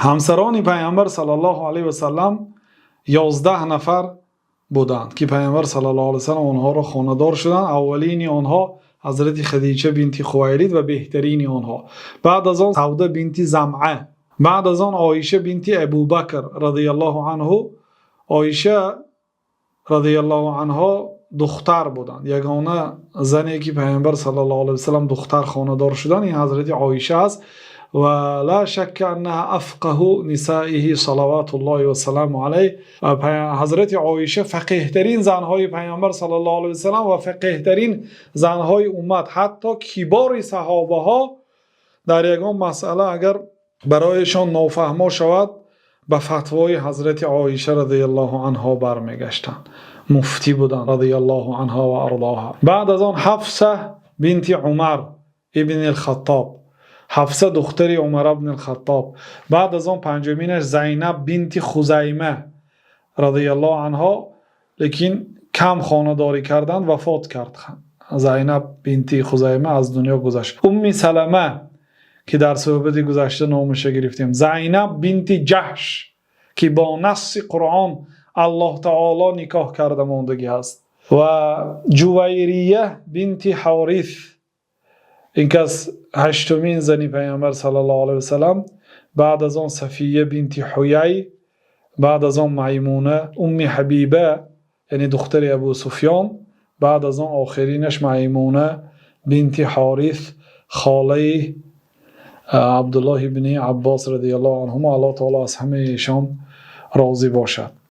Ҳамсарони Паёмбар саллаллоҳу алайҳи васаллам 11 нафар буданд, ки Паёмбар саллаллоҳу алайҳи васаллам онҳоро хонадор шуданд. Аввалини онҳо Ҳазрати Хадича бинти Хувайлид ва беҳтарини онҳо. Баъд аз он Савда бинти Замъа, баъд аз он Оиша бинти Абубакр разияллоҳу анҳу. Оиша разияллоҳу анҳо духтар буданд. Ягона зане ки Паёмбар саллаллоҳу алайҳи васаллам духтар хонадор шуданд, ин Ҳазрати Оиша аст. Ва ла шакка аннаҳа афқаҳу нисоиҳи салавотуллоҳи васалому алайҳ. Ҳазрати Оиша фақеҳтарин занҳои Паёмбар саллаллоҳу алайҳи васаллам ва фақеҳтарин занҳои уммат. Ҳатто кибори саҳобаҳо дар ягон масъала агар барояшон нофаҳмо шавад, ба фатвои Ҳазрати Оиша разияллоҳу анҳо бармегаштанд. Муфтӣ буданд разияллоҳу анҳо ва ардоҳа. Баъд аз он Ҳафса бинти Умар ибни Хаттоб, Ҳафса духтари Умар ибни Хаттоб. Баъд аз он панҷуминаш Зайнаб бинти Хузайма разияллоҳу анҳо, лекин кам хонадорӣ карданд, вафот кард. Зайнаб бинти Хузайма аз дунё гузашт. Умми Салама, ки дар суҳбати гузашта номаша гирифтем, Зайнаб бинти Ҷаҳш, ки бо насси Қуръон Аллоҳ таоло никоҳ карда мондагӣ ҳаст, ва Ҷувайрия бинти Ҳорис, ин кас ҳаштумин зани Паёмбар саллаллоҳу алайҳи васаллам. Баъд аз он Сафия бинти Ҳуяй, баъд аз он Маймуна, Умми Ҳабиба, яъне духтари Абу Суфён, баъд аз он охиринаш Маймуна бинти Ҳорис, холаи Абдуллоҳ ибни Аббос разияллоҳу анҳума. Аллоҳ таоло аз ҳамаи эшон розӣ бошад.